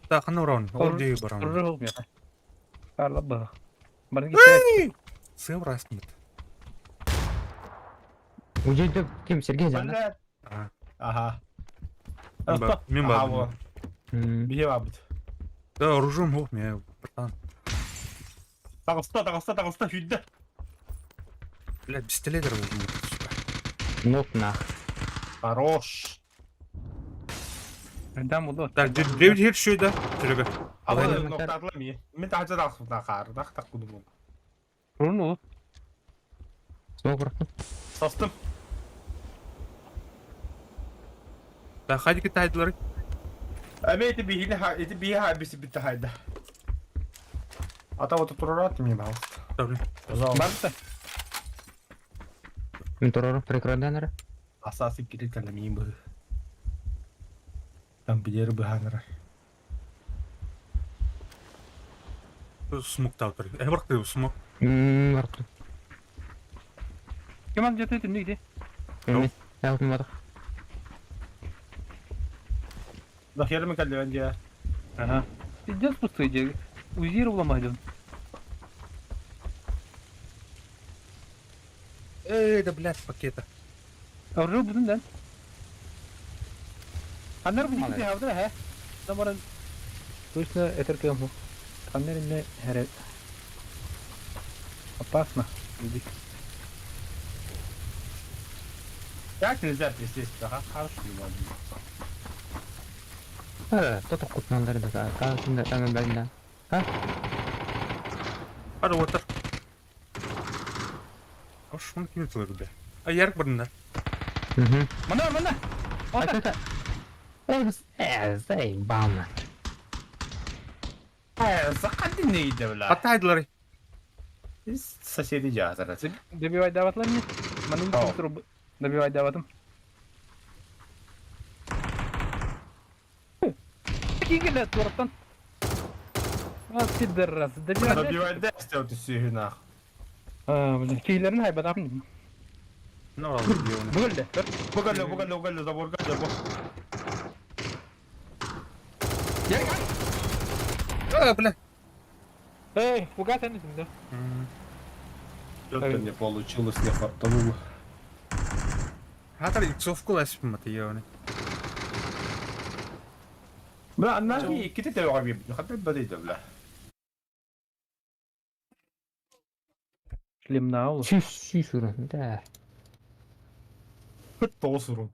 Да, хана уран. Ол дейі барам. Уже ол мен. Карла ба. Барын кете. Сым расмит. Уҗөйдө ким Сергей жана? Ага. Мен бар. Бие бабыт. Да, оружием хоп, мен, братан. Тагыста, тагыста, тагыста, хүддэ. Бля, пистолет оружием, сука. Нок нах. Хорош. Дам удо. Так, девять хер шөй да. Жүрөгө. Ала ноктатла ми. Мен тажа тагысына кар, дах так кудум. Руну. Смок бырактым. Састым. Да, хадики тайдылар. Эме эти бихини ха, эти бихи ха биси битте хайда. Ата вот турарат мне, пожалуйста. Добре. Пожалуйста. Барта. Мен турарым прикройданара. Асасы кирил калемин бу. Там бидер буханара. Смок таутыр. Э, быракты смок. Мм, бырактым. Ким ал жата түнү иде. Мен. Ялтым бадык. Да херме калемин я. Ага. Пиздец пустой де. Узир уламадым. Эй, да блядь, пакета. Оржу бутун да. Аннар бу дикки хавдра хэ. Намаран точно этер кем Аннар инне хере опасно. Иди. Как нельзя присесть? Ага, хорошо, не могу. Тото кутналар да та синда тана бәлна. Ха? Hadi otur. Ош, şunu kim tutuyor be? Ay yarık burnunda. Мгм. Мана, мана. Это Эй, бам. Закадин не бля. Hatta haydıları. Соседи жаатар. Добивай даватлар мне. Манын труп добивай даватым. Кигеле туртан. А, пидорас, добивай. Добивай десте вот сүйү нах. А, блин, кийлерин хайбатам. Ne oldu diyor onu. Бүгүлде. Бугале, бугале, бугале, забор, забор. А, бля. Эй, фугас әнесин да. Что-то не получилось, не фартануло. Hatta иксовку ласпым diyor onu. Бля, анна кити те огаби. Хатта бадый бля. Шлемнаул. Чүс, чүс урын, да. Тоосурун.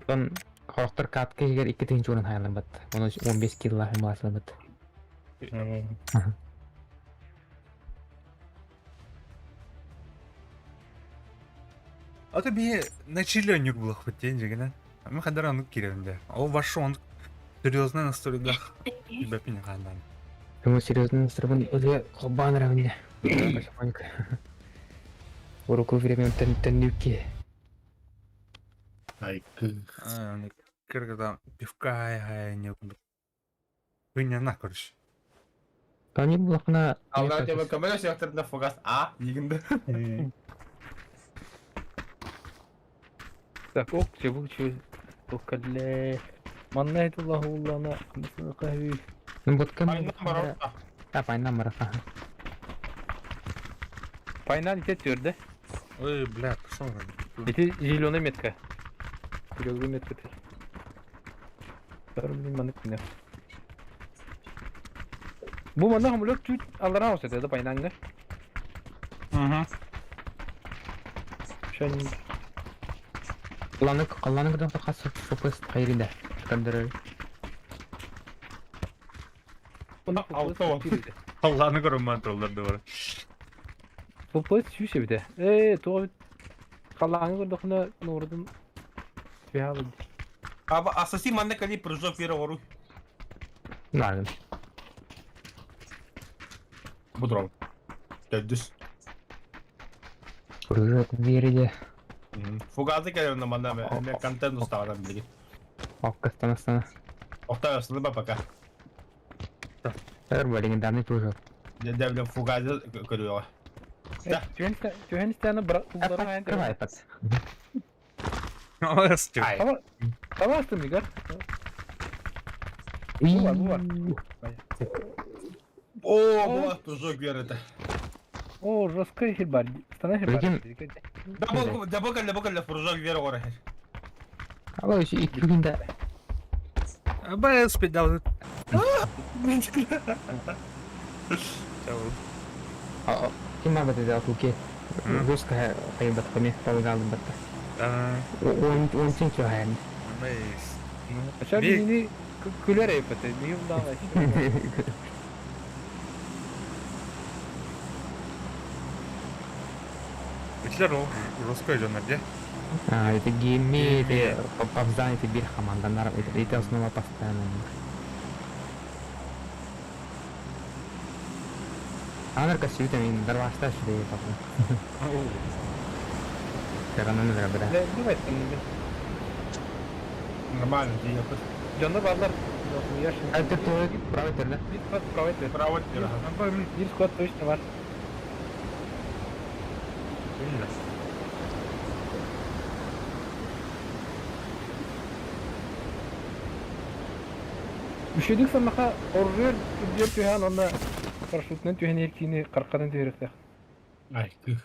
Он хорохтор катка егер 2 урын хайалар бат. Оны 15 килла хымласылар бат. А то bir начали нюк был хоть день же, Мы хадара ну киренде. О, ваш он серьезно настроен. Тебя пинхандан. Кому серьезно настроен, уже хобан равне. Потихоньку. Уроку время теннюки. Ай, Кыргызда пивка ай не Вы на, короче. Они было на... Алла тебе камера секторында фугас А дегенде. Так, ок, чебу чебу. Токале. Манна этуллаху уллана. Кахви. Ну вот кем... Айна марата. А, пайна марафа. Пайнан ите түрдө. Ой, бля, пошел. Ити зеленая метка. Зеленая метка. Блин, манык не. Бу манна хамлык чуть аллара осет, это пайнанга. Угу. Шан Алланы Алланы гыдан факат сопыз кайрында. Кандыры. Алты Алланы көрөм троллар да бар. Сопыз сүйсе бите. Э, то Қалаңы көрдөхүнө нурдун Түһәбит. Аба асаси манна кали прыжок вера ору. Нагын. Будрон. Дәдүс. Прыжок верде. Фугазы келер на манна мен контент уставарам билги. Оккастан астана. Охта астана пока. Эр легендарный прыжок. Дәбле фугазы көрүгө. Да. Түһәнистәне бра улларын Открывай пац. Ай. Табастым Игорь. Бу бар, бу бар. О, була прыжок вера это. О, жестко хер бар. Стана хер бар. Да бо да бо кале бо кале прыжок вера ора. Ала еще iki күндә. Бай успел. Ким бар бит атуки. Русская хайбат ками полагал бит. Он он син чохан. Найс. Ача бини күләр әйбәт. Ни ундан Итлер ол русской жанр, де? А, это гейми, это попзан, это бир команданар, это основа постоянно. Анар касюта мин дарвашта шли папа. Каранан драбра. Давай Нормально, диепет. Жанна барлар. Это то правый да? Бир склад правый Правый Бир склад точно бар. Үчүгэйдик саннаха оргуйар үрдүгэр түһээн уонна парашютунан түһэн иһэр киини каркадан түһэриэхтээх. Ай, кых.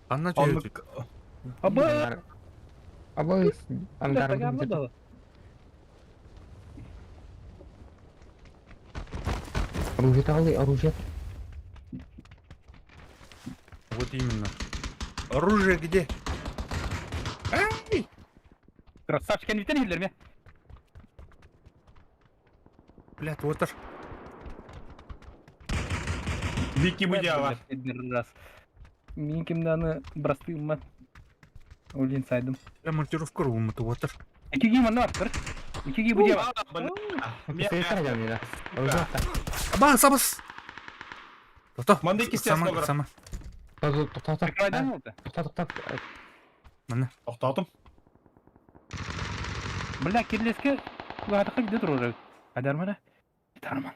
Ханна түһүөтүт? Оннук Аба! Аба ангар Тагамы да. Оружие тағылы, оружие. Вот именно. Оружие где? Ай! Красавчик, кэнниттэн иһиллэр ме. Блядь, вот аж. Вики Будява. Раз. Мин кимданы брастыымман. Олин сайдым. Я монтировку рву, вот аж. Икиги манна бар. Икиги будева. Пистолеттер дьон Оружие. Абас, абас! Тото. Манды кистес Сама, добро. сама. Тоқта, Прикрывайдан oldu. тоқта, тоқта. Манна. Тоқтатым. Бля, кирлеске кулаатыка виде турар. Адармана. Тарман.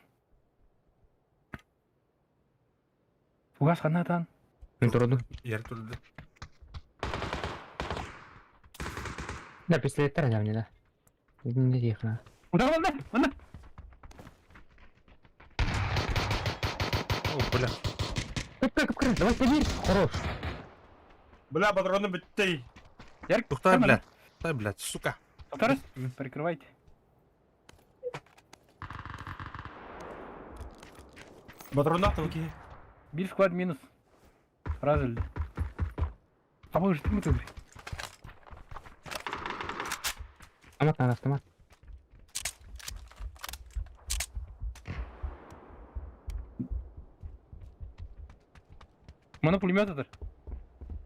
Фугас ханатан. Мен тұрды. Ер турду. Да, пистолеттер дьон да. Не дейхна. Удар манна, манна. О, бля. Кып, кып, кып, давай, побери. Хорош. Бля, патроны бітті. Ярик, Тухтай, блядь. Тухтай, блядь, сука. Повторюсь, прикрывайте. Патроны атып Бир склад минус. Разылды. А вы же ты Автомат надо, автомат. Мана пулемет атар.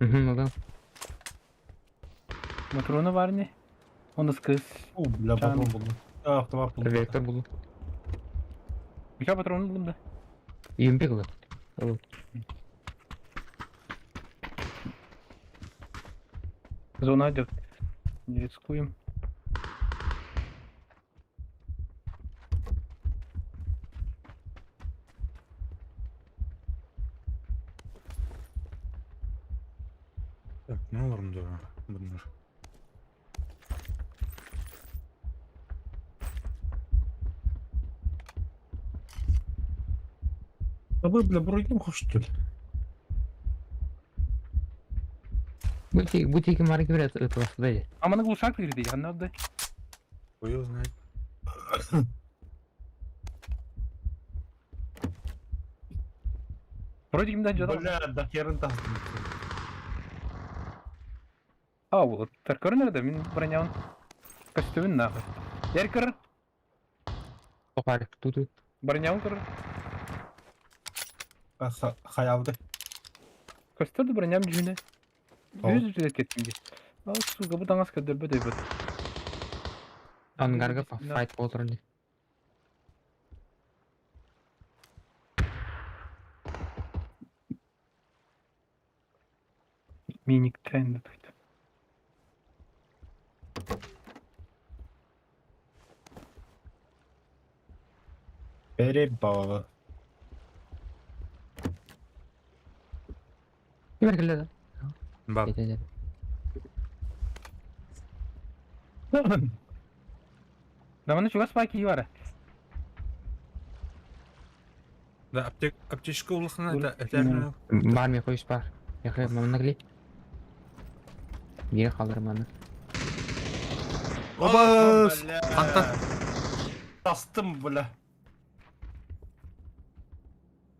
Угу, ну да. Патрона бар не? Оны скыз. О, бля, патрон булдым. А, автомат булдым. Вектор буду. Ничего патрон булдым да. Юмпик был. Зона идет. Не рискуем. Так, ну ладно, да. Bunlar. Абы, бля, бұрын хош түл. Бутик, бутики марки брат, это вас дали. А мана глушак кирди, янна да. Хуй его знает. Вроде кимден жада. Бля, да херін тастым. А, вот. Таркор nerede? Мин бронявын. Костюмін нахуй. Ярик кыр. Топар, тут. Бронявын кыр. Хаялды. Костюмді броням жүне. Ал. Жүз жүз кеттім де. Ал, сука, bu даңас көдөрбө дейбит. Ангарга файт болдыр. Миник тренді тут. Перебал. Ким келді? Баб. Да мана чугас спайки бар. Да, аптек, аптечка улахна, Ур- это, это, Бар мен қойыс бар. Яқы, мамына келей. Неге қалдырым аны? Абас! Антон. Тастым, бля.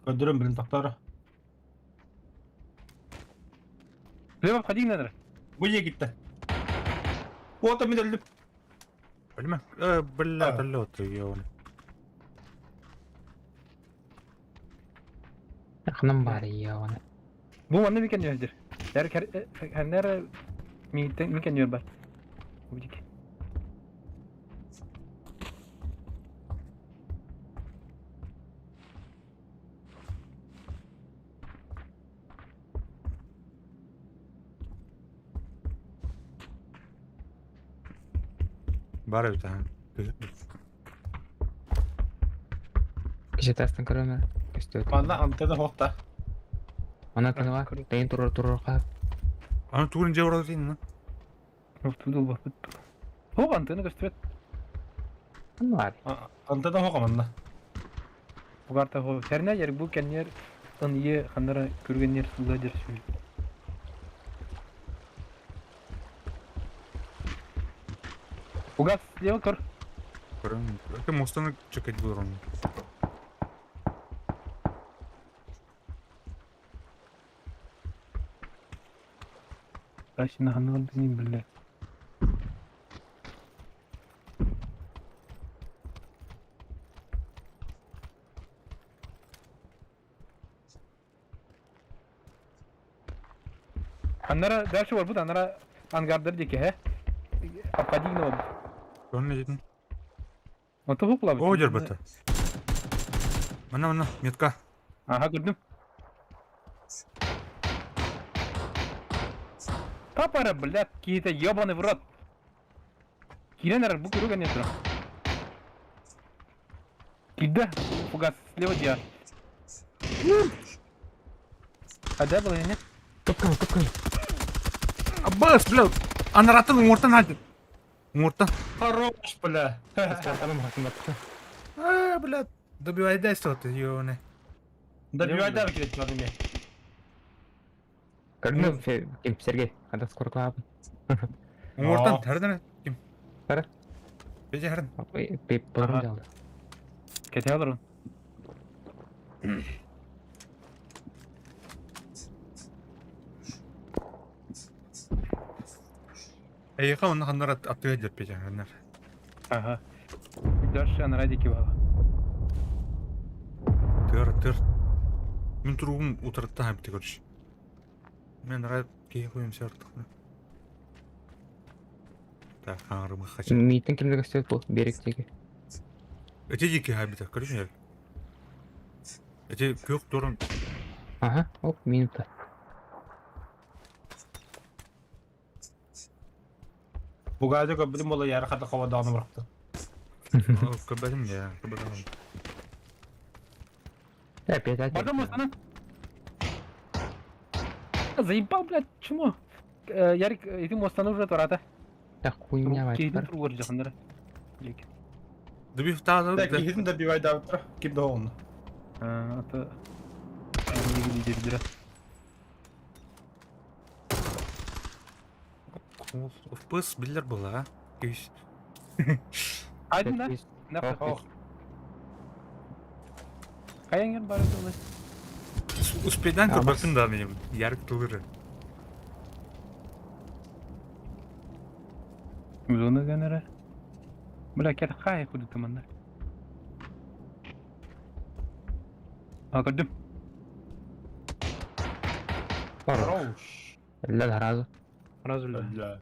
Көдірім білін тақтары. Лево обходи надо. Бұл не кетті. Ота мен өлдім. Понимаю? Бля, А. долет, ёлы. Жақыным бар иә оны. Бу манна мекен йөрдür. Ярик хәр микен мекен йөр бар. Убедик. Бар это, а. Кеше тастың көрөмө. Көстө. Мана антенна хоқта. Ана тыңға. Тайын турur турur қап. Аны турын жаура дейін, на? Оттуда ылбаппыт. Суох антыны көстүбэт. Бар. Антыда хоқ манна. Бугарта хо сэрнэ ер бу кэннер ын ханнара күргеннер сылла дер сүй. Угас слева көр. Көрөн. Это мостаны чекать булар оны. Дальше ханнар дин билле. Аннара дальше бар бут, аннара ангардар дике, хэ? Обходи гына бар. Көрөн не дедин? Ото хуплабыт. О, дер бата. Мана, мана, метка. Ага, көрдүм. Папара, блядь, какие-то ебаный в рот. Кирен бу көрүгэн не тура. Кида, фугас, слева дия. А да, было нет? Топкан, топкан. Аббас, бля. Анаратын уңуртан хальды. Уңуртан. Хорош, бля. Стартаным хакым батты. А, бля. Добивай дай что ты, ёне. Добивай да кирет надо мне. Көрдүм, ким Сергей, анда скоро клаб. Уңуртан хардана. Ким? Хара. Беже харын. Ой, пеп борун жалды. Кете алыр он. Эйха онна ханнар аттыга дер беже ханнар. Ага. Дальше анара дике бала. Тыр, тыр. Мин туругум утыртта хабты короче. Мен рад кей хуем сертых. Так, хаңрымы хача. Митин кимде көстөт бу беректеги. Эти дики хабита, короче. Эти көк турун Ага, оп, минута. Бугайды көбүдүм бола яры хата хаваданы быракты. Көбәдим я, көбәдим. Опять, опять. Бардым мостана. Заебал, блядь, чмо. Ярик, иди мостана уже турата. Да хуйня Кейдин бар. туругар жакындара. Добив та Так, кихитин добивай да утра. Ким да он. А, это... Не Пыс билер була, а? Күйс. Айдын да? На Ох. Каяңер бар еді Успейдан А, көрбөкүн да мен ярык тылыры. Зона генера. Бля, кет хай худы тыманда. А, көрдүм. Хорош. Ля сразу. Сразу ля. Бля.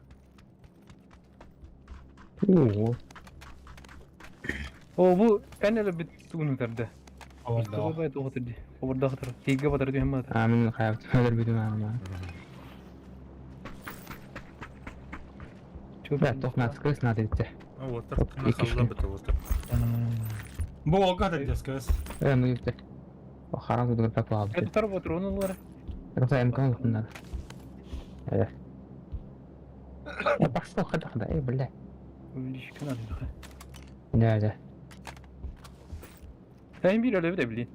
О, О, бу кәне бит тугун үтәрдә. Хавада. Бай тугы ди. Обырда хатыр. Тиге батыр ди һәм. а мин хаяб хәзер битүм ама. Бля, тохнат скрыс надо идти. Вот, Оп, на екі халла үш бит вот. Бу олга да дескес. Э, ну идти. О, харам тут так лаб. Это тор вот руну лар. Это МК надо. Э. Я пошел, хода, хода, эй, бля. Лишка надо. Да, да. Sen bir öyle bir bilin.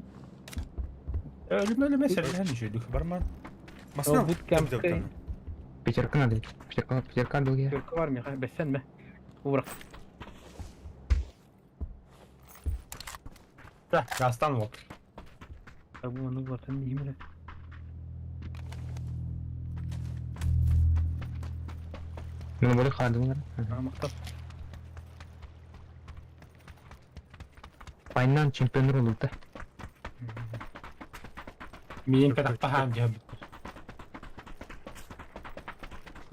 Ölüm ölüme serden düşürdük. Барман. Масына Bootcamp'te Пятерка надо. Пятерка, пятерка был я. Türkü var mı? Bessen mi? Uğrak. Да, гастан вот. Bu onu var sen iyi mi? Ну, были хадымлар. Мактап. Пайнан чемпион ролу да. Мин катакпахан жабыт.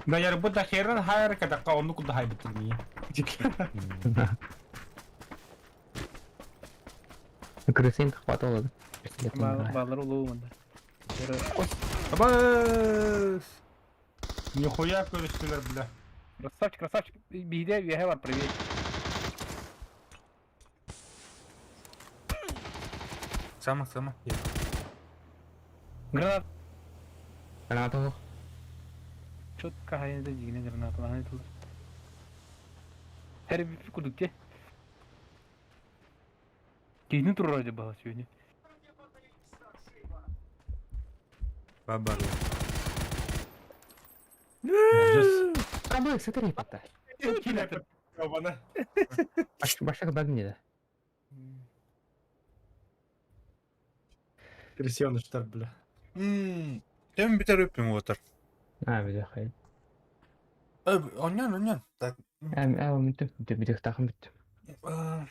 Да яр бу да херен хайр катакка онну куда хай битирми. Крысин хватало. Балар улуу мында. Абас! Нихуя көрүстүлөр бля. Красавчик, красавчик. Биде веhe бар, привет. Сама, сама. Гранат. Граната. Четко хайнда дигне граната. Аны тул. Her курдук те. Киһини турар баҕа сүүнү. Бабар. Абы, смотри, пота. Бана. Башак багни да. Крысёныштар, бля. Тем битер өппүн отыр. А, бile хай. Оннан, оннан. Так. Эм, э, бүтүм, бүтүм, бүтүм, тахым бүттүм.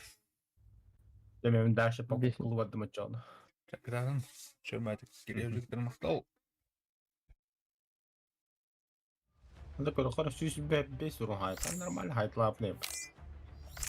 Демем дальше покупку мачону. Чакырарын. Чөмәтик килеп мактал. Это короче, сүүс бес урун хайта нормально хайтлап не.